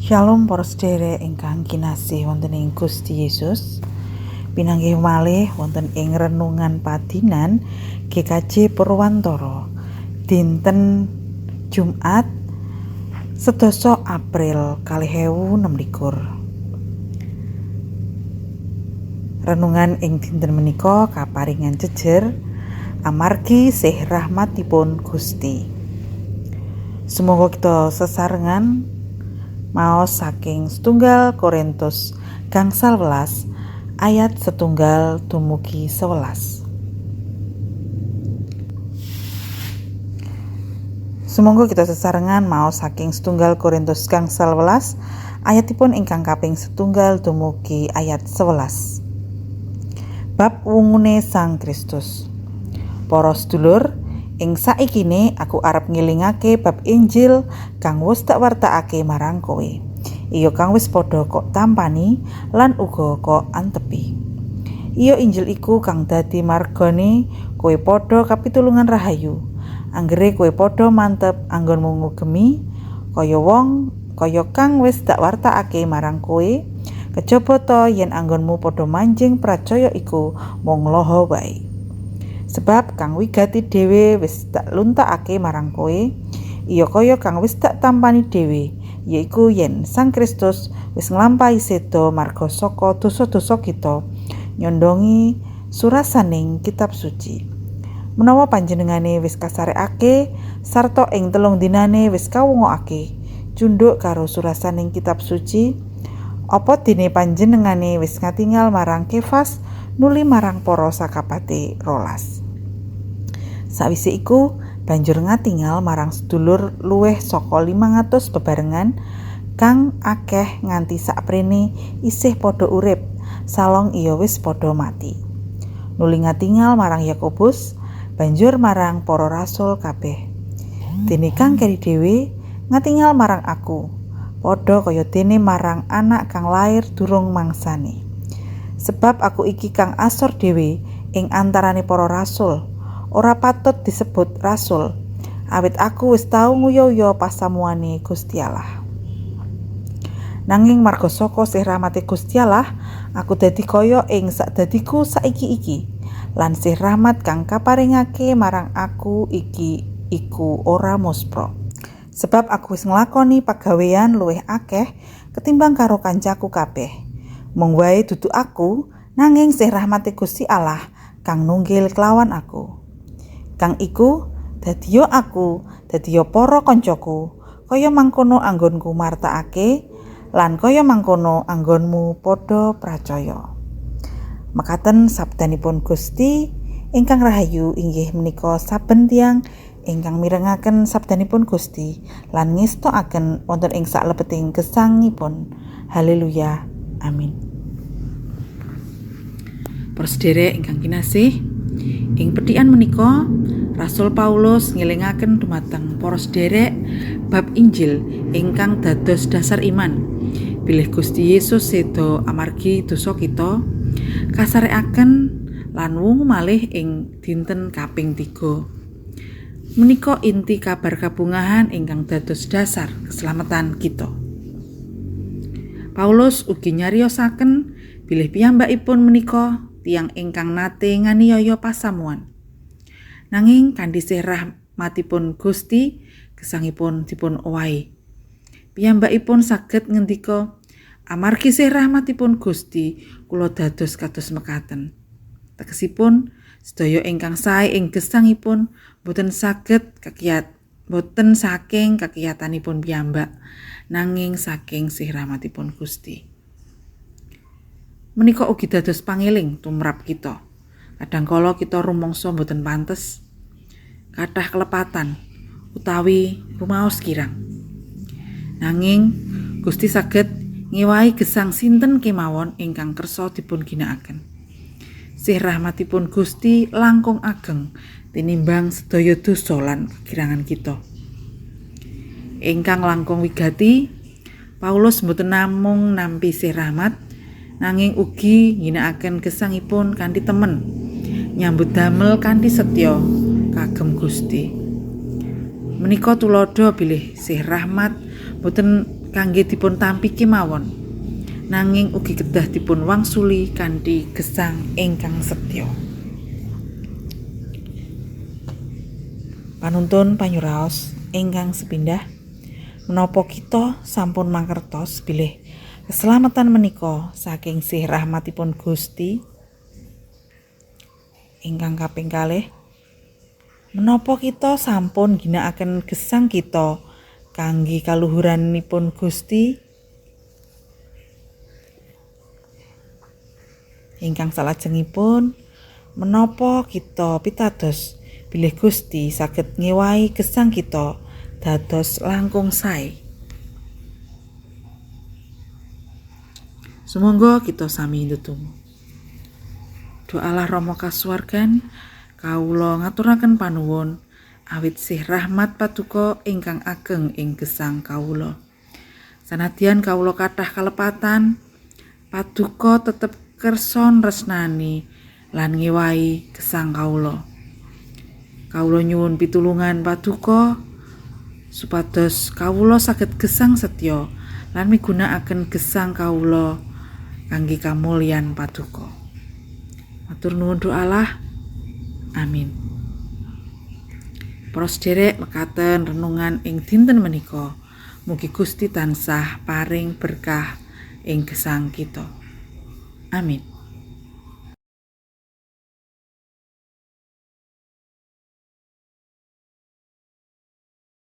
Shalom para sedherek ingkang kinasih wonten ing Gusti Yesus. Pinanggih malih wonten ing renungan padinan GKJ Purwantara dinten Jumat 11 April 2026. Renungan ing dinten menika kaparingan jejer amargi sih rahmatipun Gusti. Semoga kita sesarengan maos saking setunggal Korintus gangsal welas ayat setunggal dumugi 11. Sumangga kita sesarengan maos saking setunggal Korintus gangsal welas ayatipun ingkang kaping setunggal dumugi ayat 11. Bab wungune Sang Kristus. Para sedulur, ing saikine aku arep ngilingake bab Injil kang wis tak wartakake marang kowe. Iya kang wis padha kok tampani lan uga kok antepi. Iya Injil iku kang dadi margane kowe padha kapitulungan rahayu. Anggere kowe padha mantep anggonmu ngugemi kaya wong kaya kang wis tak wartakake marang kowe, kejaba ta yen anggonmu padha manjing pracaya iku mung loho wae. Sebab kang wigati dhewe wis tak luntakake marang kowe, iya kaya kang wis tak tampani dhewe, yaiku yen Sang Kristus wis nglampahi seda marga saka dosa-dosa kita, nyondongi surasaning kitab suci. Menawa panjenengane wis kasarekake sarta ing telung dinane wis kawungokake, cundhuk karo surasaning kitab suci, apa dene panjenengane wis ngatingal marang Kefas nuli marang para sakapate 12. Sawise iku banjur ngatingal marang sedulur luwih saka 500 bebarengan kang akeh nganti saprene isih padha urip, salong iya wis padha mati. Nuli ngatingal marang Yakobus, banjur marang para rasul kabeh. Dene kang keri dhewe ngatingal marang aku, padha kaya dene marang anak kang lair durung mangsane. Sebab aku iki kang asor dhewe ing antarane para rasul, ora patut disebut rasul, awit aku wis tau nguyo-uyo pasamuane Gusti Allah. Nanging marga saka sih rahmate Gusti Allah, aku dadi kaya ing sakdadiku saiki iki, lan sih rahmat kang kaparingake marang aku iki iku ora muspra. Sebab aku wis nglakoni pagawean luwih akeh ketimbang karo kancaku kabeh. Mung wae dudu aku, nanging sih rahmate Gusti Allah kang nunggil kelawan aku. Kang iku dadiya aku, dadiya para kancaku, kaya mangkono anggonku martakake lan kaya mangkono anggonmu padha pracaya. Mekaten sabdanipun Gusti ingkang rahayu inggih menika saben tiyang ingkang mirengaken sabdanipun Gusti lan ngestokaken wonten ing saklebeting gesangipun. Haleluya. Amin. Para sedherek ingkang kinasih, ing pethikan menika Rasul Paulus ngelingaken dumateng para sederek bab Injil ingkang dados dasar iman. Bilih Gusti Yesus seda amargi dosa kita, kasarekaken lan wungu malih ing dinten kaping 3. Menika inti kabar kabungahan ingkang dados dasar keselamatan kita. Paulus ugi nyariosaken bilih piyambakipun menika tiyang ingkang nate nganiaya pasamuan. Nanging kanthi sih rahmatipun Gusti, gesangipun dipun owahi. Piyambakipun saged ngendika, amargi sih rahmatipun Gusti, kula dados kados mekaten. Tegesipun sedaya ingkang sae ing gesangipun boten saged kakiyat, boten saking kakiyatanipun piyambak, nanging saking sih rahmatipun Gusti. Menika ugi dados pangeling tumrap kita. Kadangkala kita rumangsa boten pantes, kathah kelepatan utawi rumaos kirang. Nanging Gusti saged ngewahi gesang sinten kemawon ingkang kersa dipun ginakaken. Sih rahmatipun Gusti langkung ageng tinimbang sedaya dosa lan kekirangan kita. Ingkang langkung wigati, Paulus mboten namung nampi sih rahmat, nanging ugi ngginakaken gesangipun kanthi temen, nyambut damel kanthi setya kagem Gusti. Menika tuladha bilih sih rahmat boten kangge dipun tampi kemawon, nanging ugi kedah dipun wangsuli kanthi gesang ingkang setya. Panuntun panyuraos ingkang sepindah, menapa kita sampun mangertos bilih keselamatan menika saking sih rahmatipun Gusti? Ingkang kaping kalih, menapa kita sampun ginakaken gesang kita kangge kaluhuranipun Gusti? Ingkang salajengipun, menapa kita pitados bilih Gusti saged ngewahi gesang kita dados langkung sae? Sumangga kita sami ndedonga. Doalah Rama kasuwargan, kawula ngaturaken panuwun awit sih rahmat paduka ingkang ageng ing gesang kawula. Sanadyan kawula kathah kalepatan, paduka tetep kersa nresnani lan ngewahi gesang kawula. Kawula nyuwun pitulungan paduka supados kawula saged gesang setya lan migunakaken gesang kawula kangge kamulyan paduka. Matur nuwun doalah. Amin. Para sederek, mekaten renungan ing dinten menika. Mugi Gusti tansah paring berkah ing gesang kita. Amin.